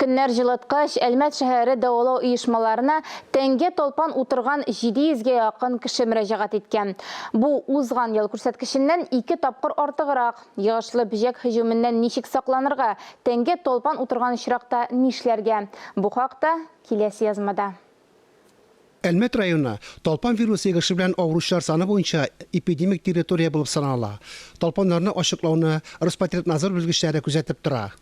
Көннәр җылыткач, Әлмәт шәһәре дәвалау оешмаларына тәнгә талпан утырган 700 гә якын кеше мөрәҗәгать иткән. Бу узган ел күрсәткеченнән ике тапкыр артыграк. Йогышлы бөҗәк һөҗүменнән ничек сакланырга, тәнгә талпан утырган очракта нишләргә? Бу хакта киләсе язмада. Әлмәт районы талпан вирусы йогышы белән авыручылар саны буенча эпидемик территория булып санала. Талпаннарны ачыклауны Роспотребнадзор белгечләре күзәтеп тора.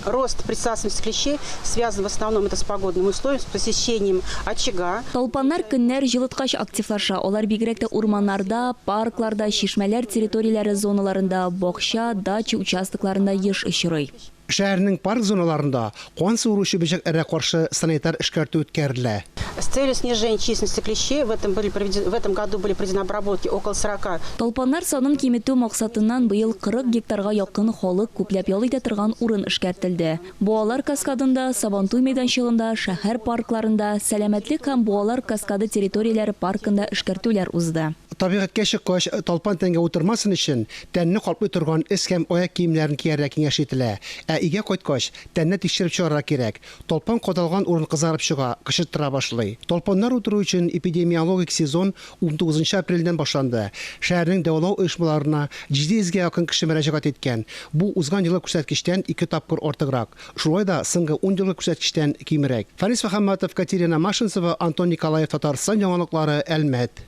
Рост присасываемости клещей связан в основном это с погодными условиями, с посещением очага. Талпаннар көннәр җылыткач активлаша. Алар бигрәк тә урманнарда, паркларда, чишмәләр территорияләре зоналарында, бакча, дача участокларында еш очрый. Шәһәрнең парк зоналарында кан суыручы бөҗәкләргә каршы санитар эшкәртү үткәрелә. С целью снижения численности клещей в этом были проведены, в этом году были проведены обработки около 40. Талпаннар санын киметү максатыннан быел 40 гектарга якын халык күпләп ял итә торган урын эшкәртелде. Буалар каскадында, Сабантуй мәйданчыгында, шәһәр паркларында, Сәламәтлек һәм Буалар каскады территорияләре паркында эшкәртүләр узды. Табигатькә чыккач, талпан тәнгә утырмасын өчен, тәнне каплый торган өс һәм аяк киемнәрен кияргә киңәш ителә. Ә өйгә кайткач, тәнне тикшереп чыгарга кирәк. Талпан кадалган урын кызарып чыга, кычыттыра башлый. Талпаннар утыру өчен эпидемиологик сезон унтугызынчы апрельдән башланды. Шәһәрнең дәвалау оешмаларына 700 гә якын кеше мөрәҗәгать иткән. Бу узган елгы күрсәткечтән ике тапкыр артыграк. Шулай да соңгы ун елгы күрсәткечтән кимрәк. Фәнис Мөхәммәтов, Катерина Машинцева, Антон Николаев, Татарстан яңалыклары, Әлмәт.